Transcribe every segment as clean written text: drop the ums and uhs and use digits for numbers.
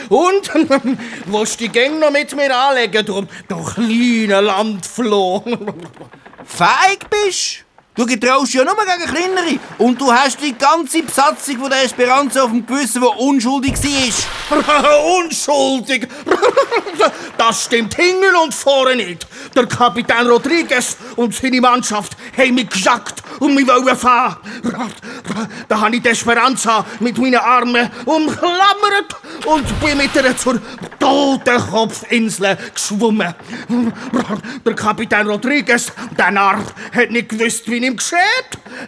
Und? Willst du die Gänge noch mit mir anlegen, du kleiner Landfloh? Feig bist? Du getraust ja nur gegen Kleinere. Und du hast die ganze Besatzung von der Esperanza auf dem Gewissen, die unschuldig war. Unschuldig? Das stimmt Hingel und vorne nicht. Der Kapitän Rodriguez und seine Mannschaft haben mich gejagt und mich fahren. Da habe ich die Esperanza mit meinen Armen umklammert und bin mit ihr zur Totenkopfinsel geschwommen. Der Kapitän Rodriguez, der Narr, hat nicht gewusst, wie ihm geschieht.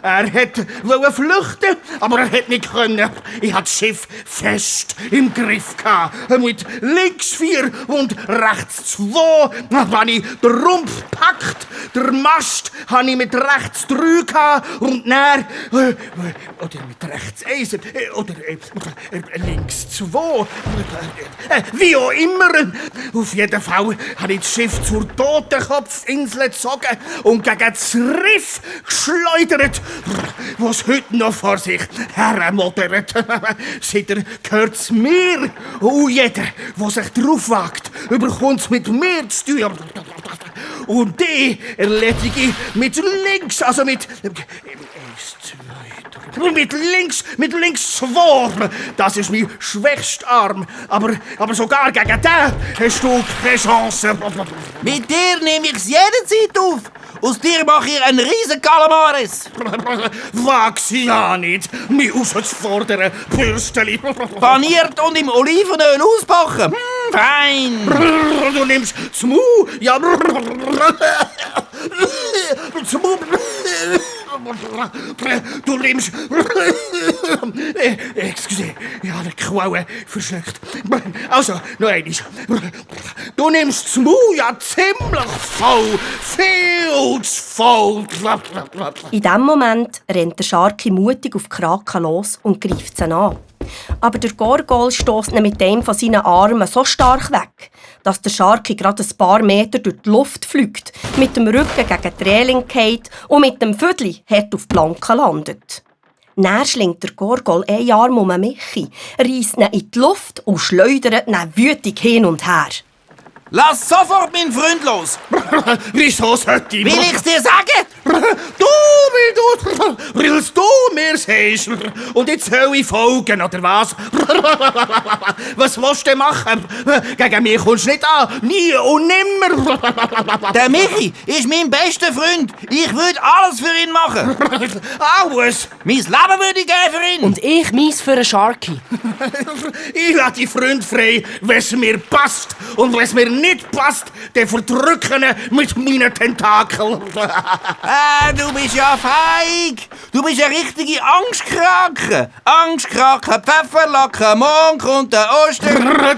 Er wollte flüchten, aber er hat nicht können. Ich hatte das Schiff fest im Griff gehabt. Mit links 4 und rechts 2 habe ich den Rumpf gepackt. Der Mast habe ich mit rechts 3 gehabt und dann oder mit rechts 1 oder links 2. Wie auch immer. Auf jeden Fall habe ich das Schiff zur Totenkopfinsel gezogen und gegen das Riff geschleudert, was heute noch vor sich hermodert. Seither gehört es mir. Und jeder, der sich drauf wagt, überkommt es mit mir zu tun. Und die erledige ich mit links, also mit links 2. Das ist mein schwächster Arm. Aber sogar gegen den hast du keine Chance. Mit dir nehme ich es jederzeit auf. Aus dir mache ich einen riesen Kalamaris. Wag's ja nicht, mich rauszufordern, Bürsteli. Paniert und im Olivenöl ausbacken. Fein. Du nimmst das Mu, ja. Das Mu. Du nimmst... Excuse, ich habe die Quaue verschluckt. Also, noch einmal. Du nimmst das Mu ja ziemlich voll. Viel zu voll. In diesem Moment rennt der Sharky mutig auf die Krake los und greift sie an. Aber der Gorgol stösst ihn mit einem von seinen Armen so stark weg, dass der Sharky gerade ein paar Meter durch die Luft fliegt, mit dem Rücken gegen die Reling geht und mit dem Vödli hart auf die Planke landet. Dann schlingt der Gorgol einen Arm um Michi, reisst ihn in die Luft und schleudert ihn wütig hin und her. Lass sofort meinen Freund los. Wieso sollte ich... Will ich's dir sagen? Willst du mir sagst? Und jetzt soll ich folgen, oder was? Was willst du machen? Gegen mich kommst du nicht an. Nie und nimmer. Der Michi ist mein bester Freund. Ich würde alles für ihn machen. Alles? Mein Leben würde ich geben für ihn. Und ich meins für einen Sharky. Ich lasse die Freund frei, wenn es mir passt. Und wenn es mir nicht passt, dann verdrücken mit meinen Tentakeln. Du bist ja feig. Du bist eine richtige Angstkrake. Angstkrake, Pfefferlacke, morgen kommt der Oster.